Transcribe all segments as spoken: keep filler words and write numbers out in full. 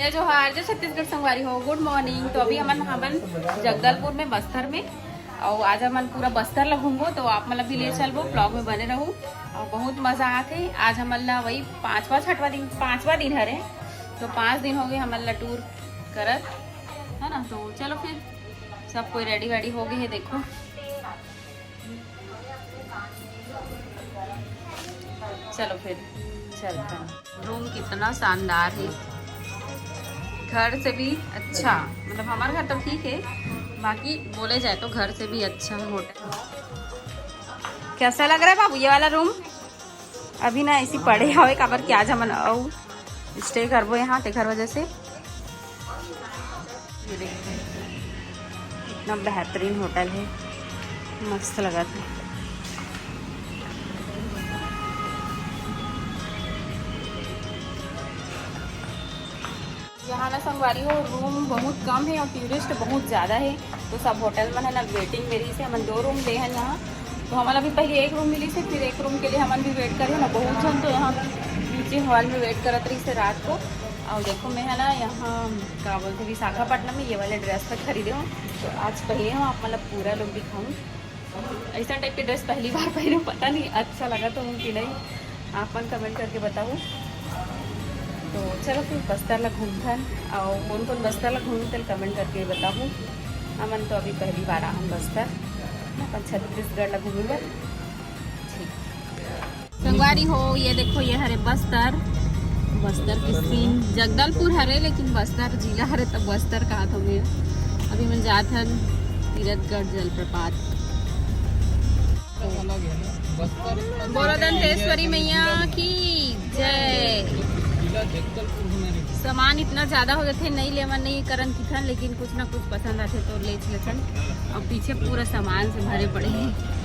जय जोहार, जय छत्तीसगढ़ संगवारी हो, गुड मॉर्निंग। तो अभी हमन हमन जगदलपुर में, बस्तर में, और आज हमन पूरा बस्तर ला घूमबो, तो आप मन ला भी ले चलबो, ब्लॉग में बने रहू। और बहुत मजा आथे। आज हमन ला वही पांचवा छठवा दिन, पांचवा दिन हरे, तो पांच दिन हो गए हमन ला टूर करत, है ना। तो चलो फिर, सब कोई रेडी वेडी हो गए है, देखो। चलो फिर चलते हैं। रूम कितना शानदार है, घर से भी अच्छा। मतलब हमारे घर तो ठीक है, बाकी बोले जाए तो घर से भी अच्छा है होटल। कैसा लग रहा है बाबू ये वाला रूम? अभी ना ऐसी पड़े हवे, काबर कि आज हमन अउ स्टे करबो यहाँ, तेखर वजह से। ये देखो, इतना बेहतरीन होटल है, मस्त लगत है। यहाँ ना संगवारी हो, रूम बहुत कम है और टूरिस्ट बहुत ज़्यादा है, तो सब होटल में है ना वेटिंग में रही से। हमन दो रूम ले हैं यहाँ, तो हमन अभी पहले एक रूम मिली से, फिर एक रूम के लिए हमन भी वेट करे ना। बहुत जन तो यहाँ नीचे हॉल में वेट करत रही से रात को। और देखो, मैं है ना यहाँ का बोलते विशाखापट्टनम में ये वाले ड्रेस तक खरीदे हूँ, तो आज पहने हूँ, आप मतलब पूरा लुक दिखाऊँ। ऐसा टाइप के ड्रेस पहली बार पहने, पता नहीं अच्छा लगा तो हूँ कि नहीं, आप मन कमेंट करके बताओ। तो चलो फिर बस्तर ला घूमथन, और कौन कौन बस्तर ला घूमथन कमेंट करके बताओ। हमन तो अभी पहली बार आहन बस्तर, अपन छत्तीसगढ़ ला घूमे बर। ठीक। संगवारी हो, ये देखो, ये हरे बस्तर, बस्तर के सीन। जगदलपुर हरे, लेकिन बस्तर जिला हरे, तब बस्तर कहा था मैं। अभी मन जात हन तीरथगढ़ जलप्रपात। बोलो दंतेश्वरी मैया की जय। सामान इतना ज्यादा हो जाते, नहीं लेवन नहीं करन किथन, लेकिन कुछ ना कुछ पसंद आते तो ले लेथन। और पीछे पूरा सामान से भरे पड़े हैं।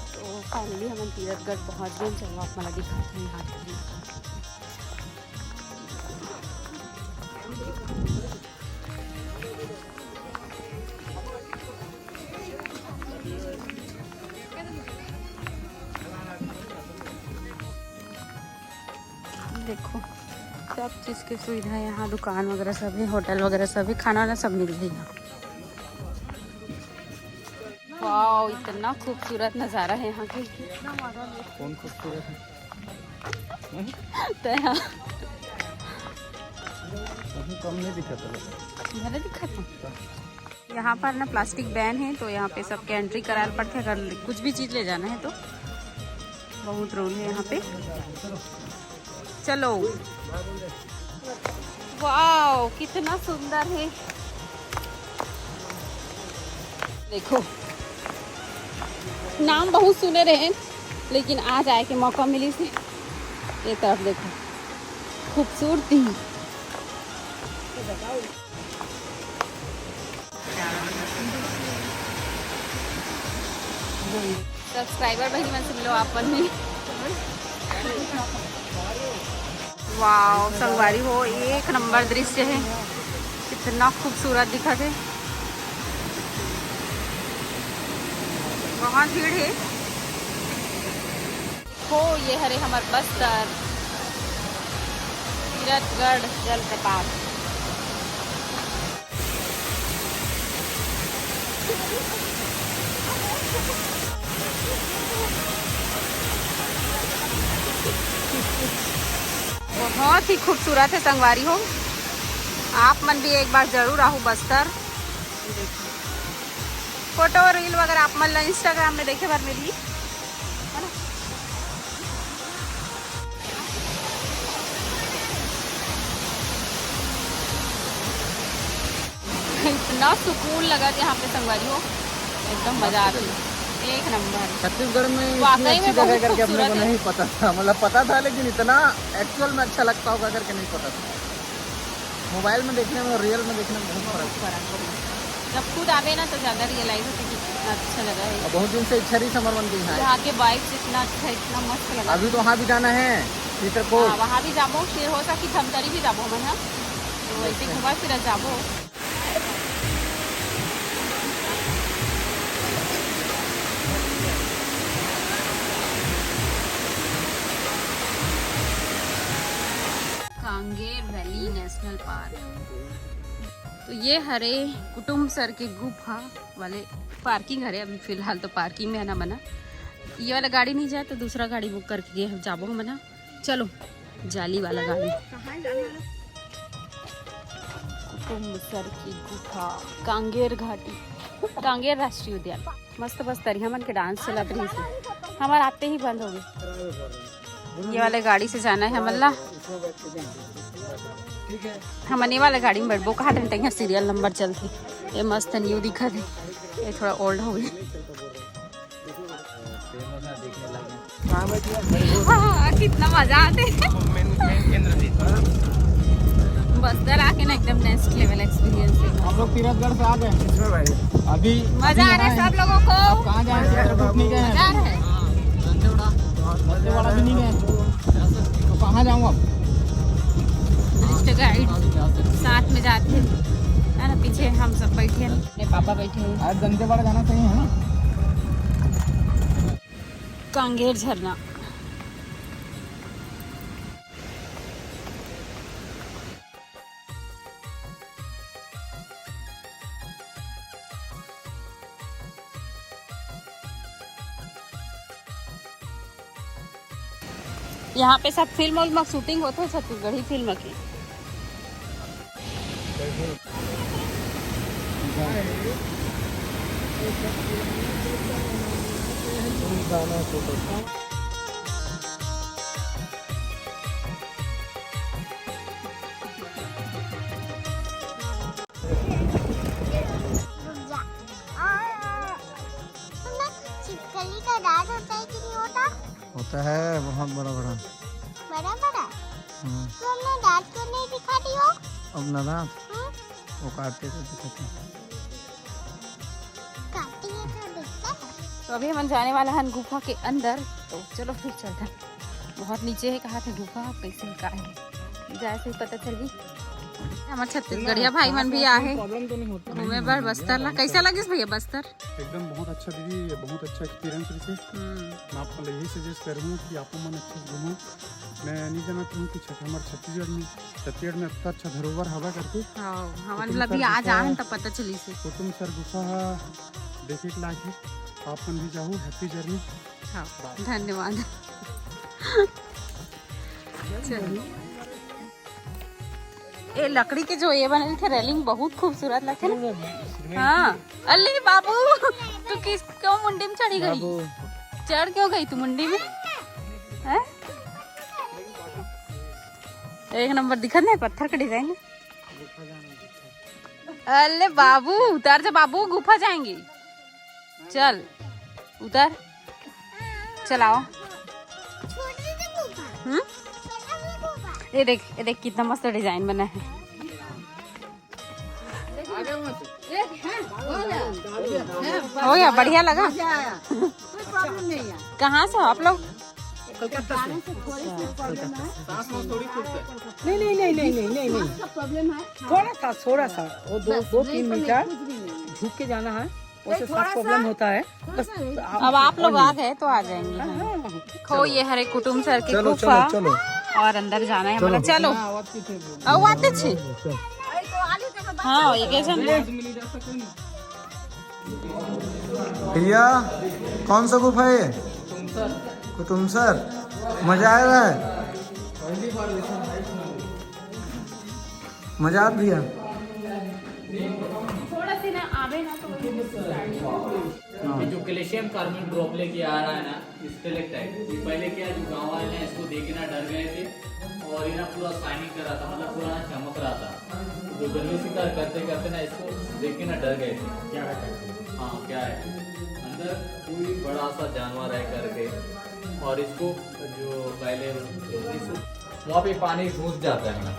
तो फाइनली हमन तीरथगढ़ पहुंच गए। चलो आप मन ला दिखाते हैं यहाँ के। देखो, सब चीज के सुविधा है यहाँ, दुकान वगैरह सब है, होटल वगैरह सब है, खाना वाना सब मिल जाए यहाँ। वाओ, इतना खूबसूरत नजारा है यहाँ के। कौन खूबसूरत है? तो यहाँ कहीं कम नहीं दिखा था। भले दिखा था। यहाँ पर ना प्लास्टिक बैन है, तो यहाँ पे सबके एंट्री कराल पड़थे। अगर कुछ भी चीज ले जाना है तो बहुत रूल है यहाँ पे। चलो, वाओ, कितना सुंदर है। देखो, नाम बहुत सुने रहे, लेकिन आज आए के मौका मिली से। ये तरफ देखो, खूबसूरती। सब्सक्राइबर बहिनी मन से मिलो आप मन भी। वाओ, संगवारी हो, एक नंबर दृश्य है, कितना खूबसूरत दिखत है। बहुत भीड़ है। हो, ये हरे हमर बस्तर, तीरथगढ़ जलप्रपात। बहुत ही खूबसूरत है संगवारी हो, आप मन भी एक बार जरूर आहू बस्तर। फोटो रील वगैरह आप मन ला Instagram में देखे बर मिलही, है ना? इतना सुकून लगा यहाँ पे संगवारी हो, एकदम मजा आती है, एक नंबर। छत्तीसगढ़ में इतनी वाकई अच्छी में जगह बहुत करके अपने को खूबसूरत है। नहीं पता था, मतलब पता था लेकिन इतना एक्चुअल में अच्छा लगता होगा करके नहीं पता था। मोबाइल में देखने में और रियल में देखने में बहुत फर्क है। फर्क है। जब खुद आवे ना तो ज्यादा रियलाइज होता है कि कितना अच्छा जगह है। अब बहुत दिन से इच्छा रही समर वन की यहाँ। यहाँ के वाइब्स इतना अच्छा है, इतना मस्त लगा। अभी तो वहाँ भी जाना है। चित्रकूट। हाँ, वहाँ भी जाबो, फिर हो सकी धमतरी भी जाबो हमन ह। तो ऐसे घूमा फिरा जाबो। Kanger valley national park. तो ये हरे कुटुम सर के गुफा वाले पार्किंग हरे। अभी फिलहाल तो पार्किंग में है ना मना, ये वाला गाड़ी नहीं जाए तो दूसरा गाड़ी बुक करके जाबो हमन ह। चलो, जाली वाला गाड़ी। कुटुम सर की गुफा, कांगेर घाटी, कांगेर राष्ट्रीय उद्यान। मस्त मस्त तरिया मन के डांस चलत रहिस हे, हमर आते ही बंद हो गए। ये वाले गाड़ी से जाना है हमन ला। हमन ये वाले गाड़ी में बैठबो, कहा थे तैयार सीरियल नंबर चलती। ये मस्त न्यू दिखत है, ये थोड़ा ओल्ड हो गई। हाँ, कितना मजा आते हैं। बस्तर आके ना एकदम नेक्स्ट लेवल एक्सपीरियंस है। हम लोग तीरथगढ़ से आ गए। अभी मजा आ रहा है सब लोगों को। कहाँ जाए? नहीं गए। मजा आ रहा है। दंतेवाड़ा भी नहीं गए। तो कहाँ जाऊँ अब? टूरिस्ट गाइड साथ में जाते हैं, है ना, पीछे हम सब बैठे हैं, मेरे पापा बैठे हैं। आज दंतेवाड़ा जाना सही है ना? कांगेर झरना। यहाँ पे सब फिल्म उल्म शूटिंग होते हैं छत्तीसगढ़ी फिल्म की। छिपकली का दांत होता है कि नहीं होता? होता है, बहुत बड़ा बड़ा। बड़ा बड़ा? हम्म। तो हमने दांत क्यों नहीं दिखा दी हो? अब ना दांत? हम्म। वो काटते तो दिखते हैं। काटते हैं तो दिखता है। तो अभी हमन जाने वाला हन गुफा के अंदर, तो चलो फिर चलते हैं। बहुत नीचे है, कहा थे गुफा, कैसे का है, जाए से ही पता चली। हमर छत्तीसगढ़िया भाई मन भी आ है घूमे बर बस्तर ला। कैसा लगिस भैया बस्तर? एकदम बहुत अच्छा दीदी, ये बहुत अच्छा एक्सपीरियंस रहिसे। हम्म। मैं आप मन ला यही सजेस्ट करूँ कि आप मन अच्छे से घूमो। मैं नहीं जानत रहूँ कि छत-, हमर छत्तीसगढ़ में, छत्तीसगढ़ में अतना अच्छा धरोहर हवा करके। हाँ, हमन ला भी आज आए हन त पता चलिसे। कुटुम सर गुफा ह देखे के लायक हे, आप मन भी जाहू, happy journey। हाँ, धन्यवाद। चलो। ए लकड़ी के जो ये बने थे रेलिंग, बहुत खूबसूरत लगथे ना। हाँ, अल्ली बाबू, तू किस क्यों मुंडी में चढ़ी गई? चढ़ क्यों गई तू मुंडी में? हैं? एक नंबर दिखत नहीं, पत्थर का डिजाइन। अल्ले बाबू, उतर जा बाबू, गुफा जाएंगे। चल उतर, चलाओ। छोटी सी गुफा। हम्म। छोटा सा गुफा। ये देख, ये देख, कितना मस्त डिजाइन बना है। हो गया, बढ़िया लगा। कहाँ से हो आप लोग? कलकत्ता से। सांस वांस थोड़ी फूलता है। नहीं, नहीं, नहीं, नहीं, नहीं, नहीं, नहीं। थोड़ा सा, थोड़ा सा, वो दो, दो तीन मीटर झुक के जाना है। वैसे सांस प्रॉब्लम होता है। बस अब आप लोग आ गए तो आ जाएंगे। हाँ, हाँ। खो ये हरे कुटुम सर के गुफा और अंदर जाना है हमारा। चलो। अउ आते छे। हाँ, ये कैसे? भैया, कौन सा गुफा है ये? कुतुम सर, मजा आ रहा है? मजा आ भैया? थोड़ा सी ना आवे ना तो ये जो कैल्शियम कार्बोनेट ड्रॉप लेके आ रहा है ना, स्टेलेक्टाइट, ये पहले क्या, जो गांव वाले हैं इसको देख के ना डर गए थे और ये ना पूरा शाइनिंग कर रहा था, मतलब पूरा ना चमक रहा था। जो गंदगी से कर-, करते करते ना इसको देख के ना डर गए थे। क्या रहता है? हाँ, क्या है अंदर? कोई बड़ा सा जानवर है करके। और इसको जो पहले वहाँ पे पानी घुस जाता है ना,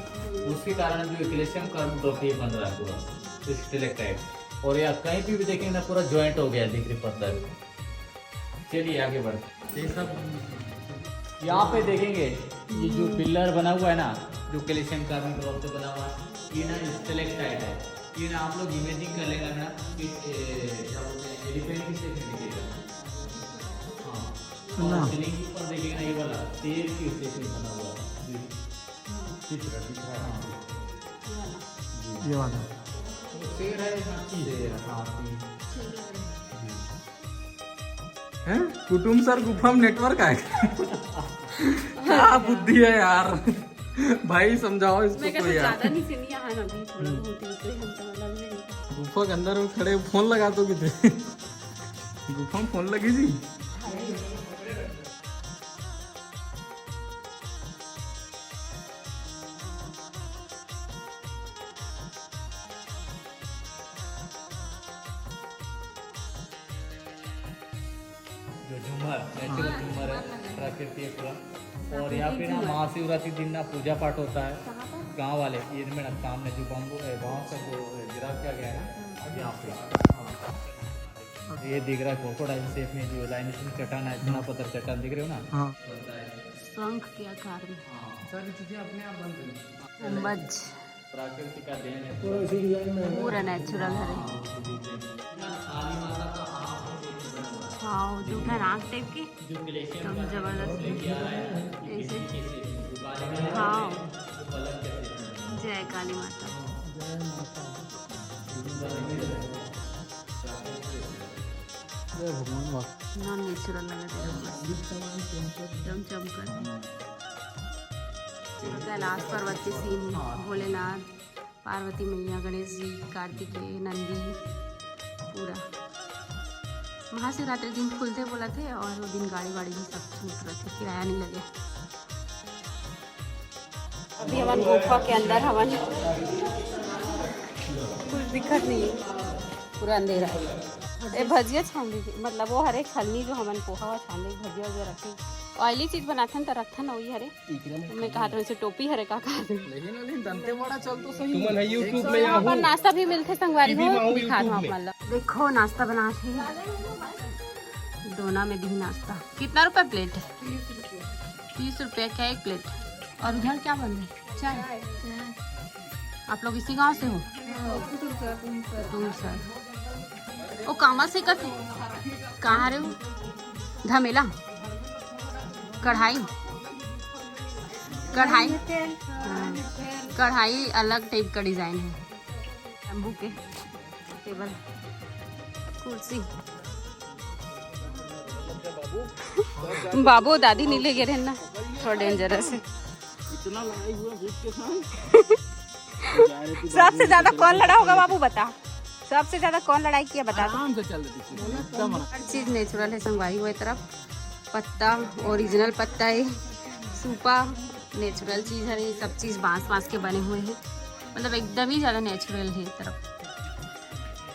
उसके कारण जो कैल्शियम कार्बोनेट ड्रॉप ये बन रहा है पूरा, तो स्टेलेक्टाइट। और या कहीं पे भी देखेंगे ना, पूरा ज्वाइंट हो गया, दिख रही पत्थर। चलिए आगे बढ़ते। ये सब यहाँ पे देखेंगे, ये जो पिलर बना हुआ है ना, जो कैल्शियम कार्बोनेट वॉल से बना हुआ है, ये ना स्टेलेक्टाइट है। ये ना आप लोग इमेजिन कर लेना ना कि, ए, क्या बोलते हैं, एलिफेंट की शेप में दिखेगा। हाँ। और ना। सीलिंग के ऊपर देखिएगा ना, ये वाला शेर की शेप में बना हुआ है। दिख रहा, दिख रहा है। ये वाला। शेर है, हाथी। शेर, हाथी। हैं? कुटुम सर, गुफा में नेटवर्क आए। क्या बुद्धि है यार। भाई, समझाओ इसको मैं क्या कोई कुछ यार। ज्यादा नीचे नहीं आया ना अभी, थोड़ा हम्म। बहुत ही ऊपर है, हमको मतलब नहीं। गुफा के अंदर में खड़े फोन लगा तो कितने। गुफा में फोन लगी जी। जो झूमर, नेचुरल हाँ। झूमर है, प्राकृतिक पूरा। और यहाँ पे ना महाशिवरात्रि दिन ना पूजा पाठ होता है। कहाँ पर? गाँव वाले, ये में ना सामने जो बम्बू है, बांस का जो गिरा क्या गया है ना, हाँ। यहाँ पे। हाँ। ये दिख रहा है क्रोकोडाइल शेप में जो लाइन चट्टान है, इतना हाँ। पत्थर चट्टान दिख रहे हो ना? हाँ। शंख के आकार में। हाँ। सारी चीजें अपने आप बन रही हैं। गुंबज। प्राकृतिक का देन है। पूरा इसी डिजाइन में है। पूरा नेचुरल हरे। हाँ, वो जो है ना आँख टाइप के, एकदम जबरदस्त। ऐसे। हाँ। जय काली माता। जय भगवान बाबा। ना नेचुरल लगा दे रहा है। एकदम चमकत। कैलाश पर्वत के सीन है, भोलेनाथ, पार्वती मैया, गणेश जी, कार्तिकेय, नंदी, पूरा। महाशिवरात्रि दिन खुलथे बोलथे और वो दिन गाड़ी वाड़ी भी सब छूट रहिथे, किराया नहीं लगे। अभी हमन गुफा के अंदर हवन, कुछ दिखत नहीं है, पूरा अंधेरा है। ए, भजिया छान दीजिए, मतलब वो हरे छलनी जो हमन पोहा हुआ छान दे, भजिया वजिया रखे, ऑयली चीज बनाथन त रखथन, वही हरे। मैं कहा था वैसे टोपी हरे का कहा था। लेकिन, लेकिन दंते बड़ा चल तो सही। तुमन है YouTube में यहाँ पर नाश्ता भी मिलथे संगवारी हो, दिखा दो आप मतलब। देखो नाश्ता बना थे, दोना में दी नाश्ता। कितना रुपया प्लेट है? तीस रुपया क्या एक प्लेट? और उधर क्या बन रहा है? चाय। आप लोग इसी गांव से हो? दूर सर। ओ, कामा से कत-, कहाँ रहे हो? धमेला? कढ़ाई? कढ़ाई? हाँ। कढ़ाई अलग टाइप का डिजाइन है। तंबू के टेबल, कुर्सी। बाबू, दादी नहीं ले गए रहे ना, थोड़ा डेंजरस है। इतना लड़ाई हुआ भूत के साथ। सबसे ज्यादा कौन लड़ा होगा बाबू, बता। सबसे ज्यादा कौन लड़ाई किया, बता तो। आराम से चल रही थी, एकदम आराम। हर चीज नेचुरल है संगवारी, वो तरफ पत्ता, ओरिजिनल पत्ता है, सूपा, नेचुरल चीज है, ये सब चीज बांस, बांस के बने हुए हैं, मतलब एकदम ही ज्यादा नेचुरल है ये तरफ,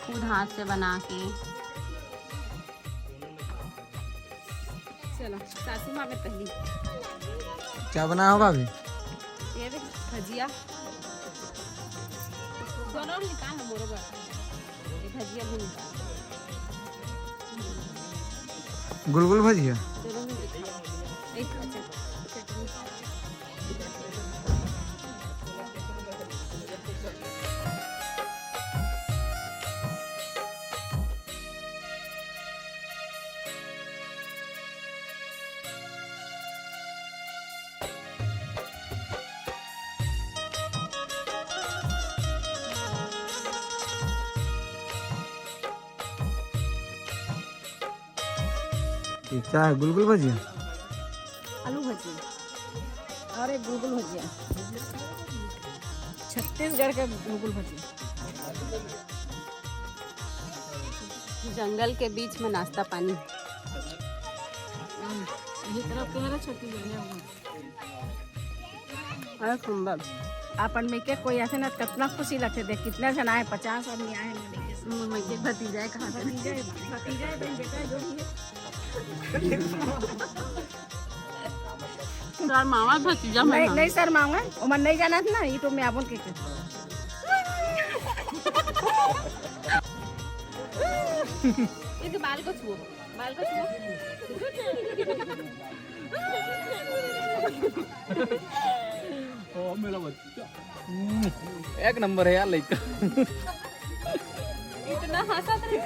खुद हाथ से बना के। चलो, सासू माँ में पहली। क्या बनाया होगा अभी? ये देख, भजिया। दोनों निकाल ना, बरोबर। ये भजिया भी निकाल। गुलगुल भजिया। दोनों में निकाल। एक, अच्छा, चटनी। ये क्या है, गुलगुल भजिया? आलू भजिया। अरे, गुलगुल भजिया, छत्तीसगढ़ के गुलगुल भजिया। जंगल के बीच में नाश्ता पानी। हम्म, ये तरफ के हरे छत्तीसगढ़ है। अरे सुंदर। अपन में के कोई ऐसे ना, कितना खुशी लगथे, देख कितना जन आए, पचास आदमी आए हैं। मोर में के भतीजा है, कहाँ से? भतीजा है, भतीजा है, बहन, बेटा है, जो भी है। सर मामा भतीजा में नहीं, ना। नहीं सर मामा, ओमन नहीं जानत ना, YouTube में आबोन के, के। इस बाल को छुओ। बाल को छुआ। ओ मेरा बच्चा। हम्म, एक नंबर है यार लड़का। इतना हंसत रहे।